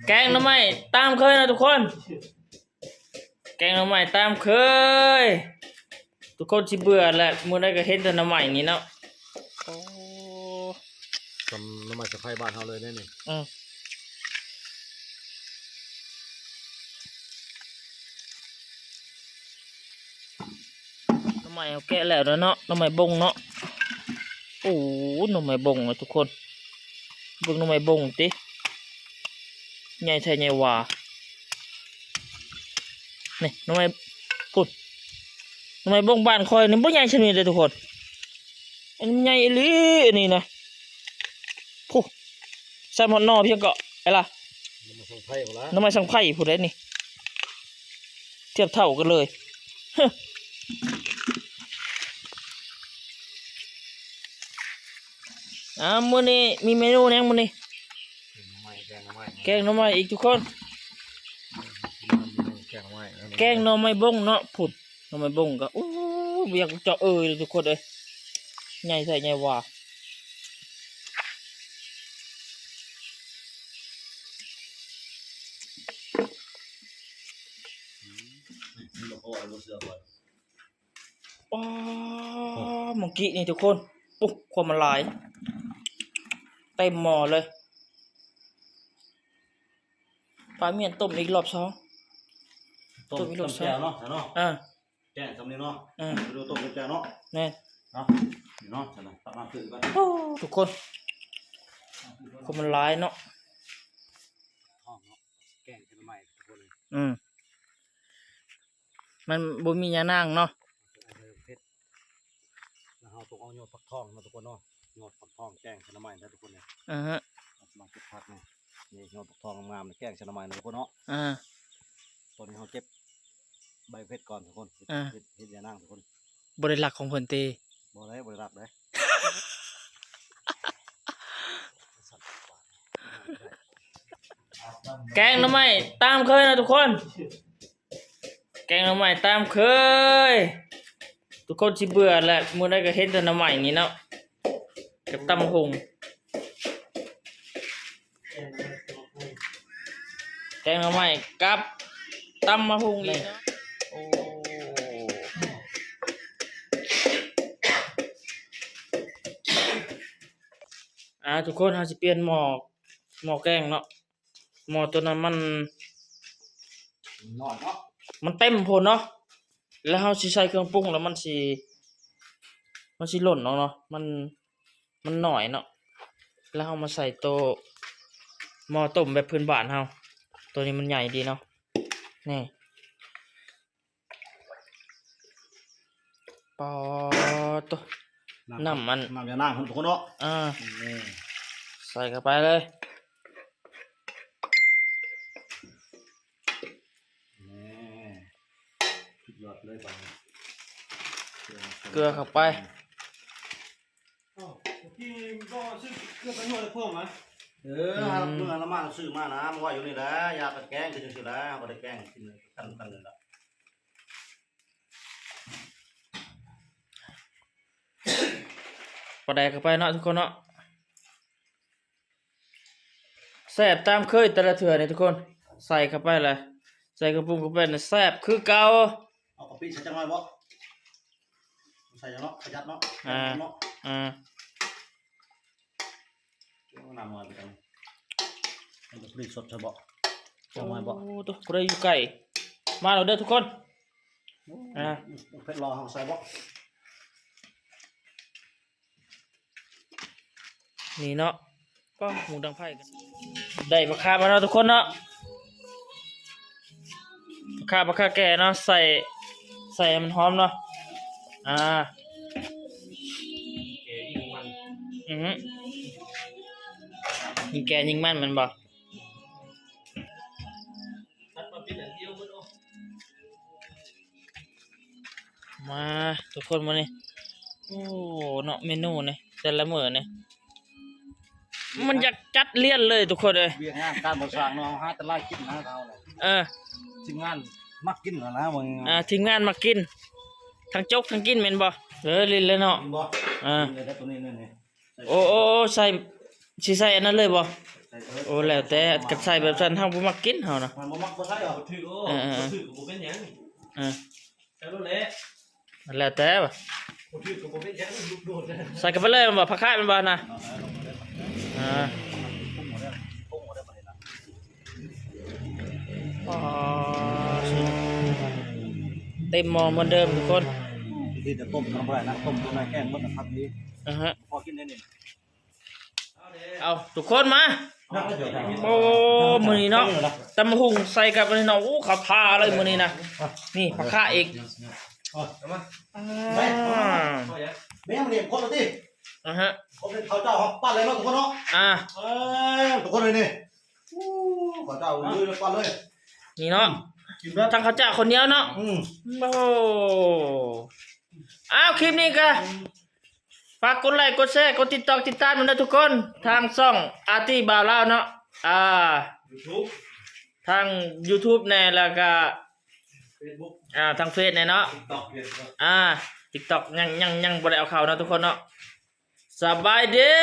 ແກງໜໍ່ໄມ້ຕາມເຄີຍເນາະທຸກຄົນ ແກງໜໍ່ໄມ້ຕາມເຄີຍ ທຸກຄົນຊິເບື່ອແຫຼະ ມື້ໃດກໍເຫັນແຕ່ໜໍ່ໄມ້ນີ້ເນາະ. ໂອ້ ສ່ຳໜໍ່ໄມ້ສະໄພບ້ານເຮົາເລີຍເດ້ນີ້. ອືມ ໜໍ່ໄມ້ເຮົາແກະແລ້ວເນາະ ໜໍ່ໄມ້ບົງເນາະ. ໂອ້ ໜໍ່ໄມ້ບົງເນາະທຸກຄົນ ເບິ່ງໜໍ່ໄມ້ບົງຕິ ໃຫຍ່ແທ້ໃຫຍ່ຫວ່າ. ນີ້ໜໍ່ໄມ້ ພຸ້ນ ໜໍ່ໄມ້ບົງບ້ານຂ້ອຍນີ້ບໍ່ໃຫຍ່ສ່ຳນີ້ເດ້ທຸກຄົນ ອັນໃຫຍ່ອີ່ຫຼີອັນນີ້ນະ. ພຸ້ນ ໃສ່ໝົດໜໍ່ພຽງເກາະໄອ້ລະ ໜໍ່ໄມ້ສັງໄພພຸ້ນລະ ໜໍ່ໄມ້ສັງໄພພຸ້ນເດ້ນີ້ ທຽບເທົ່າກັນເລີຍ. ອ້າວ ມື້ນີ້ມີເມນູຫຍັງມື້ນີ້? ແກງໜໍ່ໄມ້ ແກງໜໍ່ໄມ້ ແກງໜໍ່ໄມ້ອີກທຸກຄົນ ແກງໜໍ່ໄມ້ ແກງໜໍ່ໄມ້ບົງເນາະ. ພຸ້ນ ໜໍ່ໄມ້ບົງກໍ ໂອ້ ບໍ່ຢາກເຈາະເອີຍເລີຍທຸກຄົນເອີຍ ໃຫຍ່ແທ້ໃຫຍ່ຫວ່າ. ອໍ ເມື່ອກີ້ນີ້ທຸກຄົນ ໂອ້ ຄວັນມັນຫຼາຍ ເຕັມໝໍ້ເລີຍ. ປາໝ້ຽນຕົ້ມອີກລອບສອງ ຕົ້ມ ຕົ້ມອີກລອບສອງ ຕົ້ມແຈ່ວເນາະ ເນາະ ເອີ ແກງສ່ຳນີ້ເນາະ ເອີ ໄປດູຕົ້ມແຈ່ວເນາະ ແມ່ນ ເນາະ ນີ້ເນາະ ຊັ້ນນະ ຕັກນ້ຳຂຶ້ນກ່ອນ. ໂອ້ ທຸກຄົນ ຄົນມັນຫຼາຍເນາະ ແກງໜໍ່ໄມ້ທຸກຄົນເອີຍ ອືມ ມັນບໍ່ມີຍານາງເນາະ ເອີ ເຜັດ ແລ້ວເຮົາຕ້ອງເອົາຍອດຟັກທອງເນາະທຸກຄົນເນາະ ຍອດຟັກທອງແກງໃສ່ໜໍ່ໄມ້ເດີທຸກຄົນເດີ. ອາຮະ ມາເກັບຜັກນີ້ ນີ້ຍອດຟັກທອງງາມໆ ແກງໃສ່ໜໍ່ໄມ້ເນາະທຸກຄົນເນາະ. ອາ ຕອນນີ້ເຮົາເກັບໃບເຜັດກ່ອນທຸກຄົນ ອາ ເຮັດ ເຮັດ ເຮັດຍານາງທຸກຄົນ. ບໍ່ໄດ້ລັກຂອງເພິ່ນຕິ? ບໍ່ໄດ້ ບໍ່ໄດ້ລັກເດ້. ແກງໜໍ່ໄມ້ຕາມເຄີຍເນາະທຸກຄົນ. ແກງໜໍ່ໄມ້ຕາມເຄີຍ ທຸກຄົນຊິເບື່ອແຫຼະ ມື້ໃດກໍເຫັນແຕ່ໜໍ່ໄມ້ນີ້ເນາະ ກັບຕຳບັກຫຸ່ງ ແກງໜໍ່ໄມ້ກັບຕຳບັກຫຸ່ງອີກເນາະ. ໂອ້ ອ່າ ທຸກຄົນ ເຮົາຊິປ່ຽນໝໍ້ ໝໍ້ແກງເນາະ. ໝໍ້ໂຕນັ້ນມັນ ມັນນ້ອຍເນາະ ມັນເຕັມໂພດເນາະ ແລ້ວເຮົາຊິໃສ່ເຄື່ອງປຸງແລ້ວມັນຊິ ມັນຊິຫຼົ່ນອອກເນາະ ມັນ ມັນນ້ອຍເນາະ ແລ້ວເຮົາມາໃສ່ໂຕໝໍ້ຕົ້ມແບບພື້ນບ້ານເຮົາ ໂຕນີ້ມັນໃຫຍ່ດີເນາະ ນີ້. ປາດໂທ້ ນ້ຳ ນ້ຳມັນ ນ້ຳຍານາງພຸ້ນທຸກຄົນເນາະ. ອ່າ ນີ້ ໃສ່ເຂົ້າໄປເລີຍ ນີ້ ສຸດຍອດເລີຍບາດນີ້ ເກືອເຂົ້າໄປ. ເອີ ອືມ ເມື່ອລະມາຊື້ມານະ ມາໄວ້ຢູ່ນີ້ແຫຼະ ຢາກກັນແກງຄືຈັ່ງຊີ້ແຫຼະ ບໍ່ໄດ້ແກງກິນກັນ ກັນນີ້ລະ. ປາແດກເຂົ້າໄປເນາະທຸກຄົນເນາະ ແຊບຕາມເຄີຍແຕ່ລະເທື່ອນີ້ທຸກຄົນ ໃສ່ເຂົ້າໄປລະ ໃສ່ເຄື່ອງປຸງເຂົ້າໄປນະ ແຊບຄືເກົ່າ. ເອົາກະປິໃສ່ຈັກໜ້ອຍບໍ່? ໃສ່ເນາະ ປະຢັດເນາະ ອ່າ ເນາະ ອ່າ. ນ້ຳນ້ອຍໄປຈັ່ງ ມັນຈະພໍດີສົດໃຊ່ບໍ່? ຈັກໜ້ອຍບໍ່? ໂອ້ ໂຕ ຜູ້ໃດຢູ່ໃກ້ ມາແລ້ວເດີທຸກຄົນ. ອ່າ ເຜັດລໍເຮົາໃສ່ບໍ່? ນີ້ເນາະ ປ້າ ໝູກດັງໄຟ ໄດ້ຜັກຄາມາເນາະທຸກຄົນເນາະ. ຜັກຄາມ ຜັກຄາແກ່ເນາະ ໃສ່ ໃສ່ໃຫ້ມັນຫອມເນາະ. ອ່າ ແກ່ຍິ່ງມັນ ອືຮຶ ຍິ່ງແກ່ຍິ່ງມັນແມ່ນບໍ່? ມາທຸກຄົນ ມື້ນີ້ ໂອ້ ເນາະ ເມນູນີ້ ແຕ່ລະມື້ນີ້ ມັນຢາກຈັດລຽນເລີຍທຸກຄົນເອີຍ. ວຽກງານການກໍ່ສ້າງເນາະ ເຮົາຫາແຕ່ລາຍກິນນະເຮົານະ. ເອີ ທີມງານມັກກິນນະ ເບິ່ງ ອ່າ ທີມງານມັກກິນ ທັງຈົກທັງກິນແມ່ນບໍ່? ເອີ ຫຼິ້ນເລີຍເນາະ ກິນບໍ່? ອ່າ ກິນເລີຍ ຕົວນີ້ນີ້ ໂອ້ ໂອ້ ໂອ້ ໃສ່ ຊິໃສ່ອັນນັ້ນເລີຍບໍ່? ໃສ່ເລີຍ ໂອ້ ແລ້ວແຕ່ ຄັນໃສ່ແບບຊັ້ນເຮົາບໍ່ມັກກິນເຮົານະ ມັນບໍ່ມັກບໍ່ໃສ່ເອົາ ບໍ່ຖືກ ໂອ້ ເອີໆ ບໍ່ຖືກກໍບໍ່ເປັນຫຍັງ ເອີ ໃສ່ໂລດແຫຼະ ແລ້ວແຕ່ ບໍ່ຖືກກໍບໍ່ເປັນຫຍັງ ລູກໂດດ ໃສ່ເຂົ້າໄປເລີຍແມ່ນບໍ່? ຜັກຄາດແມ່ນບໍ່ນະ? ອ່າ ອໍ ເຕັມໝໍ້ເໝືອນເດີມທຸກຄົນ ທີ່ຈະຕົ້ມກໍບໍ່ໄດ້ນະ ຕົ້ມຕົວໃດແກງໝົດນະ ຄັກດີ ອະຮະ ພໍກິນໄດ້ນີ້ ເອົາທຸກຄົນມາ ໂອ້ ມື້ນີ້ເນາະ ຕຳບັກຫຸ່ງໃສ່ກັບອັນນີ້ເນາະ ໂອ້ ເຂົ້າທ່າເລີຍມື້ນີ້ນະ ນີ້ຜັກຄາດອີກ ເອົາມາ ອ່າ ແມ່ນນີ້ຄົນລະຕິ ອະຮະ ຄົນເປັນເຂົາເຈົ້າເຮົາປັ້ນເລີຍເນາະທຸກຄົນເນາະ ອ່າ ເອີ ທຸກຄົນເລີຍນີ້ ໂອ້ ເຂົາເຈົ້າລຸຍເລີຍ ປັ້ນເລີຍ ນີ້ເນາະ ກິນແບບ ທັງເຂົ້າເຈົ້າເຂົ້າໜຽວເນາະ ອືມ ໂອ້ ອ້າວ ຄລິບນີ້ກະ ຝາກກົດໄລ ກົດແຊ ກົດຕິດຕອກ ຕິດຕາມນຳເດີທຸກຄົນ ທາງຊ່ອງອາຕີ້ບ່າວລາວເນາະ ອ່າ ຢູທູບ ທາງຢູທູບແດ່ ແລ້ວກະເຟສບຸກ ອ່າ ທາງເຟສແດ່ເນາະ ຕິກຕັອກ ອ່າ ຕິກຕັອກ ຍັງ ຍັງ ຍັງບໍ່ໄດ້ເອົາເຂົ້າເນາະທຸກຄົນເນາະ ສະບາຍດີ.